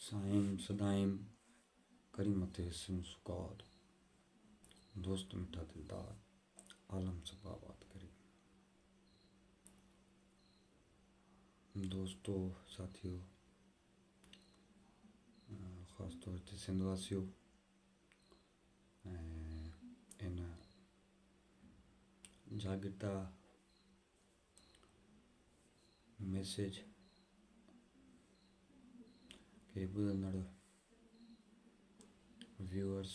سائين سدائين ڪرين مٿي سن سڪار دوست مٺا دلدار عالم سڀ آباد ڪرين دوستو ساٿيو خاص طور تي سنڌ واسيو ۽ ان جاڳرتا ميسيج کي ٻڌندڙ ويوئرس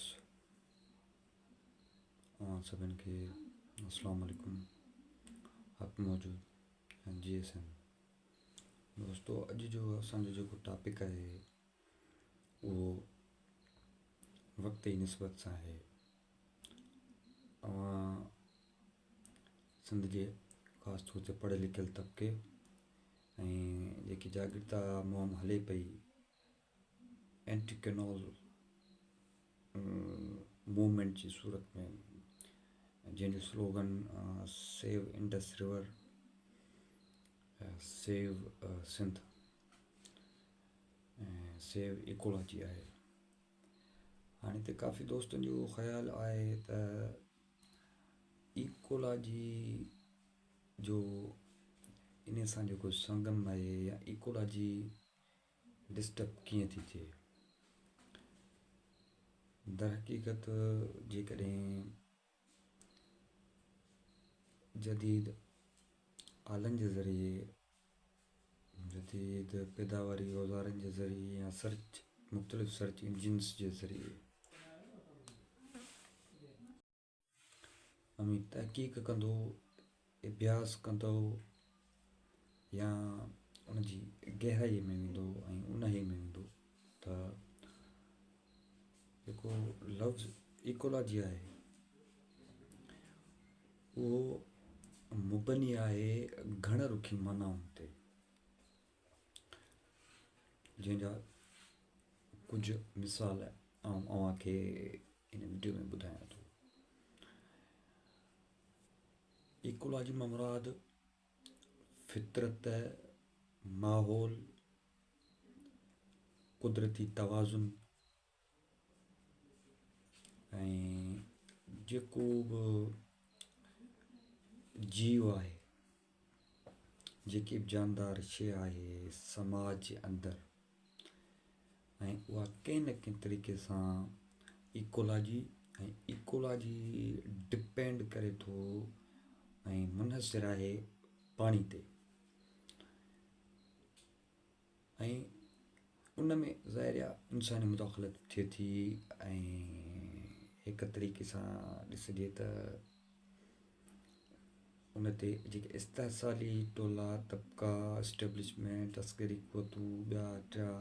اوهان سڀن کي السلام عليڪم حق موجود ۽ جي ايس ايم دوستو اڄ جو اسانجو جيڪو ٽاپڪ آهي اهو وقت جي نسبت سان آهي اوهان سنڌ جي خاص طور تي پڙهيل لکيل طبقي ۽ جيڪي جاڳرتا مهم هلي پئي اينٽي ڪينال موومينٽ جي صورت ۾ جنهن جو slogan save Indus river save Sindh ۽ save ecology آهي. هاڻي ته ڪافي دوستن جو خيال آهي ته ايڪولاجي جو ان سان جيڪو سنگم آهي يا ايڪولاجي ڊسٽرب ڪيئن ٿي ٿئي. درحقيقت جيڪڏهن جديد آلن جي ذريعي جديد پيداواري اوزارن جي ذريعي يا سرچ مختلف سرچ انجنس جي ذريعي اوهين تحقيق ڪندو اڀياس ڪندو يا ان جي گهرائي ۾ ويندو ۽ اونهائي ۾ ويندو ته جيڪو لفظ ايڪولاجي آهي اهو مبني آهي گهڻ رخي معنائن تي جنهن جا ڪجهه مثال آئون اوهان کي هن وڊيو ۾ ٻڌايان ٿو. ايڪولاجي مان مراد فطرت، ماحول، قدرتي توازن ۽ جيڪو به جيو آهي، جيڪي به جاندار شيء آهي سماج جي اندر ۽ اها ڪنهن نه ڪنهن طريقي سان ايڪولاجي ۽ ايڪولاجي ڊپينڊ ڪري ٿو ۽ منحصر آهي پاڻي تي ۽ ان ۾ ظاهر آهي انساني مداخلت ٿئي ٿي ۽ هڪ طريقي سان ڏسجي ته ان تي جيڪي استحصالي ٽولا طبقا اسٽيبلشمينٽ عسڪري قوتون ٻيا ٽيا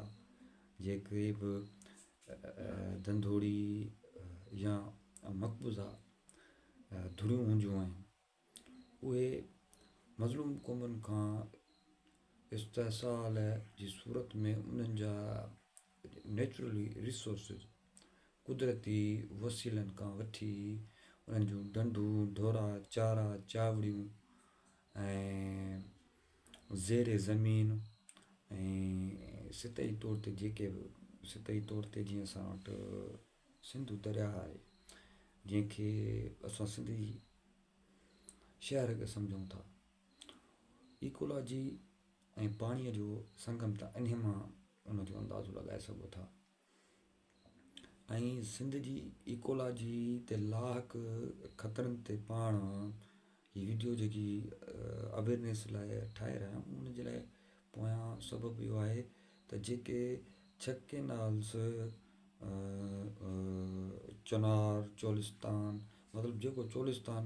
جيڪي به ڌنڌوڙي يا مقبوضه ڌريون هونديون آهن اهي مظلوم قومن کان استحصال جي صورت ۾ انهن جا نيچرلي ريسورسز قدرتي وسيلن کان وٺي انهن جون ڍنڍون ڍورا چارا چاوڙيون ۽ زير زمين ۽ سطحي طور تي جيڪي به سطحي طور تي جيئن اسان وٽ سنڌو درياهه آهي جنهن کي اسان سنڌي شهر کي سمجهون ٿا. ايڪولاجي ۽ پاڻيء جو سنگم ته انهيء مان ان جو اندازو لڳائي سگهو ٿا ۽ سنڌ جي ايڪولاجي تي لاحق خطرن تي پاڻ هي وڊيو جيڪي اويرنيس لاء ٺاهي رهيا آهيون ان جي لاء پويان سبب اهو آهي ته جيڪي ڇهه ڪينالز چنار چولستان مطلب جيڪو چولستان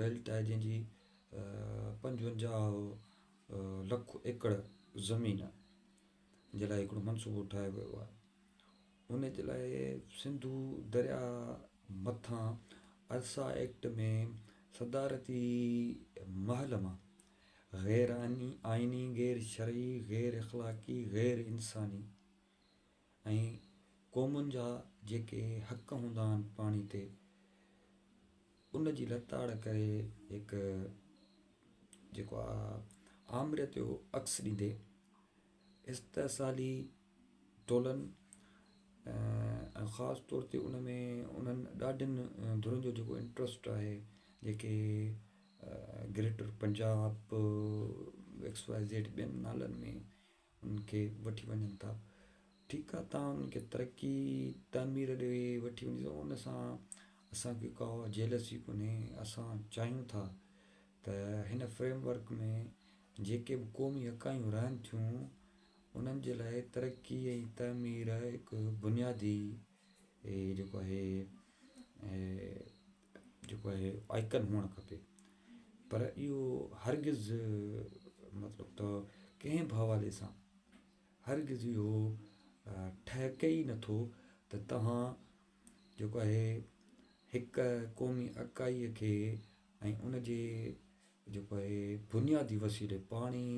بيلٽ آهي جنهن جي 55 لک ايڪڙ زمين جي لاء هڪڙو منصوبو ٺاهيو ويو آهي ان جي لاء سنڌو درياء مٿان ارسا ايڪٽ ۾ صدارتي محل مان غير آئيني، غير شرعي، غير اخلاقي، غير انساني ۽ قومن جا جيڪي حق هوندا آهن پاڻي تي ان جي لتاڙ ڪري هڪ جيڪو آ آمريت جو عڪس ڏيندي استحصالي ٽولن ۽ خاص طور تي ان ۾ انهن ڏاڍين ڌرين جو جيڪو انٽرسٽ آهي جيڪي greater Punjab X Y Z ٻين نالن ۾ ان کي وٺي وڃن ٿا ٺيڪ آهي تان انهن کي ترقي تعمير ڏي وٺي وڃي ٿو ان سان اسانکي ڪا جيلسي ڪونهي اسان چاهيون ٿا ته هن فريم ورڪ ۾ جيڪي به قومي اڪايون رهن ٿيون انهن جي لاء ترقي ۽ تعمير هڪ بنيادي جيڪو آهي جيڪو آهي آئڪن هئڻ کپي پر اهو هرگز مطلب ته ڪنهن به حوالي سان هرگز اهو ٺهڪي ئي نٿو ته توهان جيڪو آهي هڪ قومي اڪائي کي ۽ ان جي جيڪو آهي بنيادي وسيلي پاڻي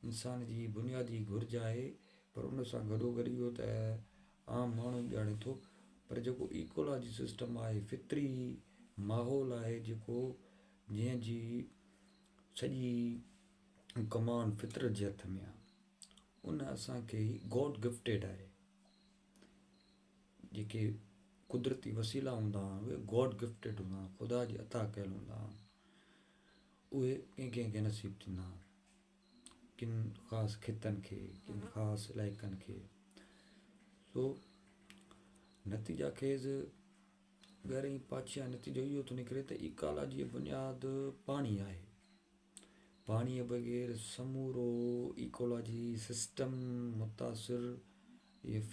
انسان جي بنيادي گهرج آهي پر ان سان گڏو گڏ اهو ته عام ماڻهو به ڄاڻي ٿو پر جيڪو ايڪولاجي سسٽم آهي فطري ماحول آهي جيڪو جنهن جي سڄي ڪمان فطرت جي هٿ ۾ آهي ان اسانکي گاڊ گفٽيڊ آهي جيڪي قدرتي وسيلا هوندا آهن اهي گاڊ گفٽيڊ هوندا آهن خدا جي عطا ڪيل هوندا آهن اهي ڪنهن ڪنهن کي نصيب ٿيندا آهن ڪن خاص خطن کي ڪن خاص علائقن کي سو نتيجا خيز ڳري پاڇي جا نتيجو اهو ٿو نڪري ته ايڪالاجي جو بنياد پاڻي آهي پاڻيء بغير سمورو ايڪولاجي سسٽم متاثر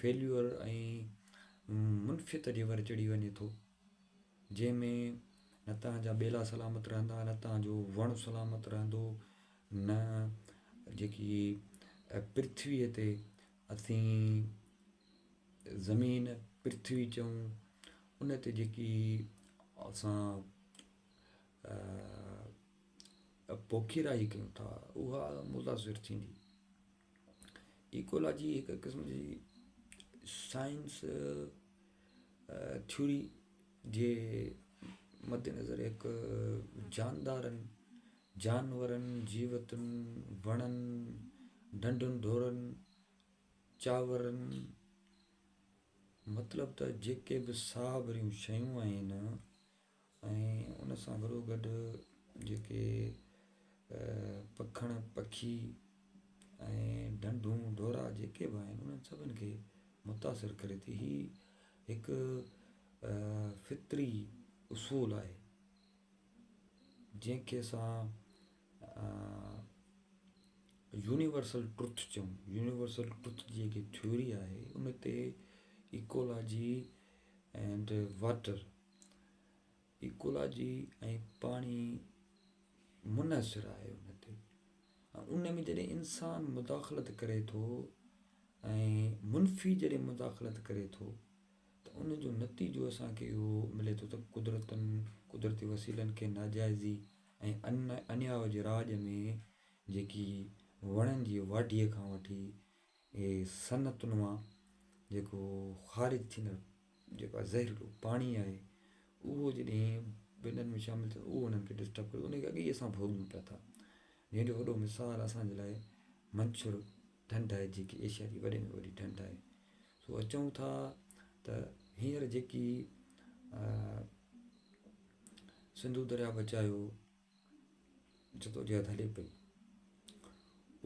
فيليور ۽ منفيت جي ور چڙهي وڃي ٿو جنهن ۾ نه توهان جا ٻيلا سلامت رهندا نه توهان جو وڻ سلامت رهندو نه جيڪي پرٿويء تي اسين زمين پرٿوي چئون ان تي جيڪي اسان پوکي راهي ڪيون ٿا اها متاثر ٿيندي ايڪولاجي هڪ قسم جي سائنس ٿيوري جي مد نظر هڪ جاندارن جانورن جيوتن وڻن ڍنڍن ڍورن چانورن مطلب ته جيڪي به ساهه ڀريون شيون آهن ۽ ان سان گڏو گڏ جيڪي پکڻ پکي ۽ ڍنڍون ڍورا جيڪي به آهن انهن سڀني کي متاثر ڪري ٿي هي هڪ فطري اصول آهي جنهن کي اسان يونيورسل ٽروٿ چئون يونيورسل ٽروٿ جي جيڪي ٿيوري آهي ان تي ايڪولاجي اينڊ واٽر ايڪولاجي ۽ پاڻي منحصر آهي ان تي ان ۾ جڏهن انسان مداخلت ڪري ٿو ۽ منفي جڏهن مداخلت ڪري ٿو ته ان جو نتيجو اسانکي اهو ملي ٿو ته قدرتن قدرتي وسيلن کي ناجائزي ۽ انياء جي راڄ ۾ جيڪي وڻن جي واڍيء کان وٺي اهي صنعتن مان جيڪو خارج ٿيندڙ جيڪو آهي زهريلو پاڻي آهي اهو جڏهن بلن ۾ شامل ٿيو اهو انهن کي ڊسٽرب ڪيو ان کي اڳي ئي اسان ڀوڳيون پيا ٿا جنهن جو وڏو مثال اسان جي لاء منڇر ڍنڍ آهي جيڪي ايشيا جي وڏي ۾ وڏي ڍنڍ آهي سو اچون ٿا ته هينئر جيڪي سنڌو دريا بچايو جدوجهد هلي پئي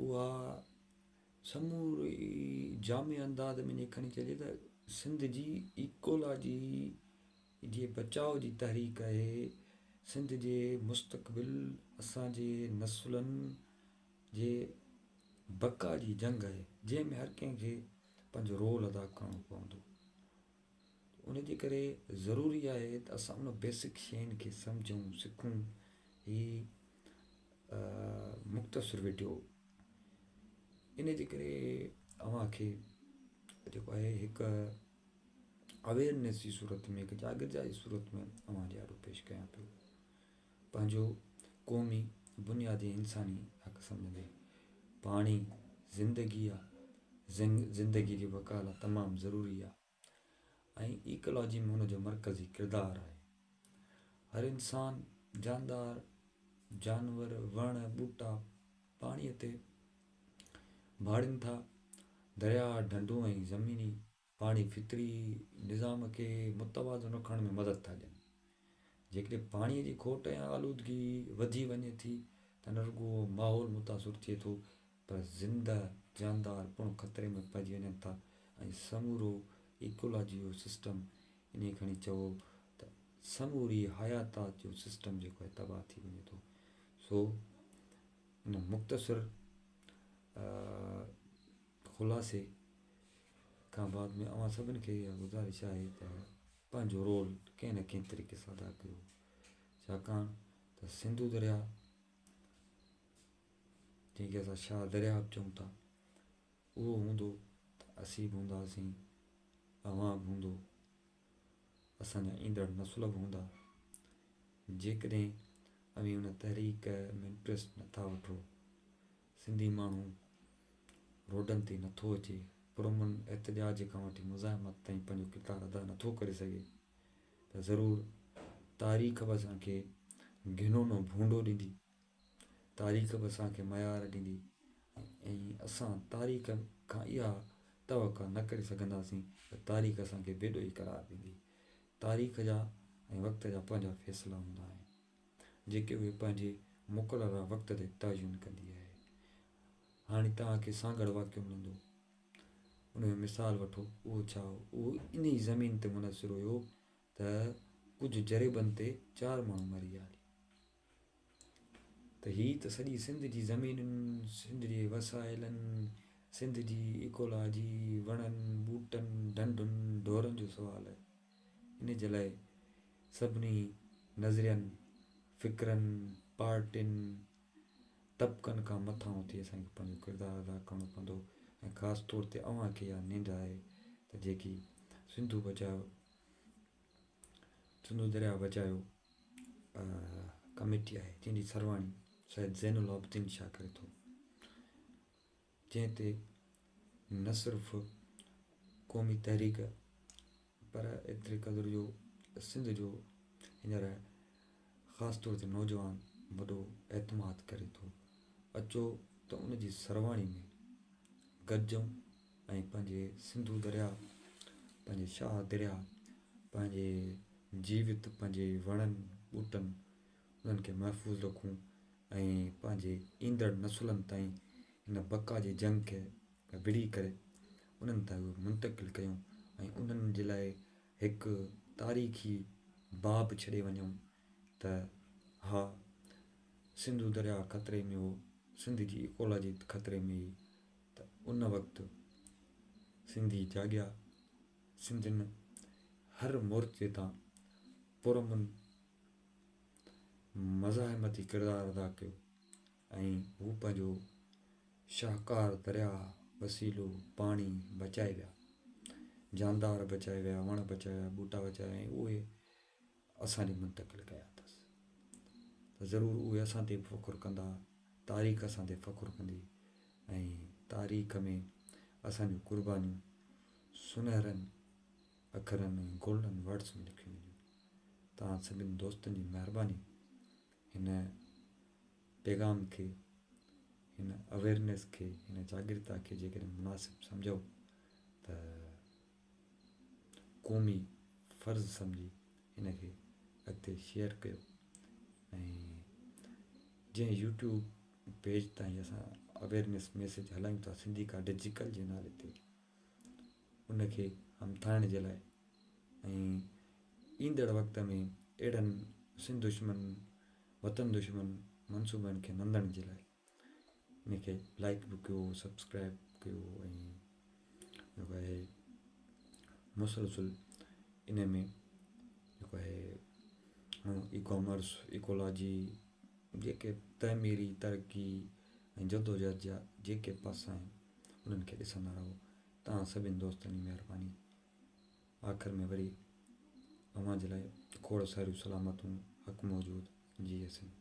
اها سموري جامع انداز ۾ جي کڻي چئجي ته سنڌ جي ايڪولاجي جي بچاء جي تحريڪ آهي سنڌ جي مستقبل اسان جي نسلن جي بقا جي جنگ آهي جنهن ۾ هر ڪنهن کي پنهنجو رول ادا ڪرڻو پوندو ان جي ڪري ضروري آهي ته اسان ان بيسڪ شين کي سمجهون سکون هي مختصر وڊيو ان جي ڪري اوهان کي جيڪو آهي هڪ اويئرنيس جي صورت ۾ هڪ جاگرتا جي صورت ۾ اوهان جي آڏو پيش ڪيان پيو پنهنجو قومي بنيادي انساني حق سمجهندي پاڻي زندگي آ زندگي جي بقا لاء تمام ضروري آ ۽ ايڪولاجي ۾ ان جو مرڪزي ڪردار آهي. هر انسان، جاندار، جانور، وڻ، ٻوٽا پاڻيء تي ڀاڙين ٿا. درياهه، ڍنڍون ۽ زميني پاڻي فطري نظام کي متوازن رکڻ ۾ مدد ٿا ڏين. جيڪڏهن پاڻي جي کوٽ يا آلودگي وڌي وڃي ٿي ته نه رڳو ماحول متاثر ٿئي ٿو پر زنده جاندار پڻ خطري ۾ پئجي وڃن ٿا ۽ سمورو ايڪولاجي جو سسٽم انهي کڻي چئو ته سموري حياتات جو سسٽم جيڪو آهي تباهه ٿي وڃي ٿو. سو ان مختصر خلاصي کان بعد ۾ اوهان سڀن کي اها گذارش آهي ته پنهنجو رول ڪنهن نه ڪنهن طريقي سان ادا ڪيو ڇاڪاڻ ته سنڌو درياء جنهن کي اسان شاهه درياء به چئون ٿا اهو هوندو ته اسين به هونداسين اوهان به هوندو اسان جا ايندڙ نسل به هوندا. جيڪڏهن اوهين ان تحريڪ ۾ انٽريسٽ نٿا وٺو، سنڌي ماڻهو روڊن تي نٿو اچي، پرامن احتجاج کان وٺي مزاحمت تائين پنهنجو ڪردار ادا نٿو ڪري سگهي ته ضرور تاريخ به اسان کي گهنونو ڀونڊو ڏيندي. تاريخ به اسان کي ميار ڏيندي ۽ اسان تاريخ کان اها توقع نه ڪري سگهنداسين ته تاريخ اسان کي بي ڏوهي قرار ڏيندي. تاريخ جا ۽ وقت جا پنهنجا فيصلا هوندا آهن، جيڪي اهي پنهنجي مقرره وقت تي تعين ڪندي آهي. هاڻي توهان کي سانگهڙ واقعو ملندو، ان جو مثال وٺو، اهو ڇا هو؟ اهو انهي زمين تي منحصر هيو ته ڪجهه جريبن تي چار ماڻهو مري ويا هلي. ته هي ته سڄي سنڌ جي زمينن، سنڌ جي وسائلن، سنڌ جي ايڪولاجي، وڻن، ٻوٽن، ڍنڍن، ڍورن جو سوال آهي. ان جي لاء سڀني نظرين، فڪرن، پارٽين، طبقن کان مٿانهون ٿي اسان کي پنهنجو ڪردار ادا ڪرڻو پوندو ۽ خاص طور تي اوهان کي اها ننڊ آهي ته جيڪي سنڌو بچايو سنڌو درياء بچايو ڪميٽي آهي جنهن جي سرواڻي سيد زين العابدين شاهه ڪري ٿو جنهن تي نه صرف قومي تحريڪ پر ايتري قدر جو سنڌ جو هينئر خاص طور تي نوجوان وڏو اعتماد ڪري ٿو اچو ته ان جي سرواڻي ۾ گڏجون ۽ پنهنجي سنڌو درياء پنهنجي شاهه درياء پنهنجي جيوت پنهنجي وڻن ٻوٽن انهن کي محفوظ رکون ۽ پنهنجي ايندڙ نسلن تائين هن بقا جي جنگ کي وڙهي ڪري انهن تائين اهو منتقل ڪيون ۽ انهن جي لاء هڪ تاريخي باب ڇڏي وڃون ته ها سنڌو درياء خطري ۾ هو سنڌ جي ايڪولاجي خطري ۾ هئي ته ان وقت سنڌي جاڳيا سنڌين هر مورچي تان پرامن مزاحمتي ڪردار ادا ڪيو ۽ هو پنهنجو شاهڪار درياهه وسيلو پاڻي بچائي ويا جاندار بچائي ويا وڻ بچائي ويا ٻوٽا بچائي ويا ۽ اهي اسان ڏي منتقل ڪيا اٿس ته ضرور اهي اسان تي به فخر ڪندا، تاريخ اسان تي فخر ڪندي ۽ تاريخ ۾ اسان جون قربانيون سنهرن اکرن ۽ گولڊن ورڊس ۾ لکيون وينديون. توهان سڀني دوستن جي مهرباني هن پيغام کي هن اويرنيس کي هن جاڳرتا کي جيڪڏهن مناسب سمجهو ته قومي فرض سمجهي ان کي اڳتي شيئر ڪيو ۽ جنهن يوٽيوب پيج تان اسان اويرنيس ميسيج هلايون ٿا سنڌي ڪا ڊجيڪل جي نالي تي ان کي همٿائڻ جي لاء ۽ ايندڙ وقت ۾ اهڙن سنڌ دشمن وطن دشمن منصوبن کي نندڻ جي لاء ان کي لائڪ به ڪيو سبسڪرائب ڪيو ۽ جيڪو آهي مسلسل ان ۾ جيڪو آهي اي ڪامرس ايڪولاجي جيڪي تعميري ترقي ۽ جدوجهد جا جيڪي پاسا آهن انهن کي ڏسندا رهو توهان سڀني دوستن جي مهرباني آخر ۾ وري اوهان جي لاء کوڙ ساريون سلامتون حق موجود جي سنڌ.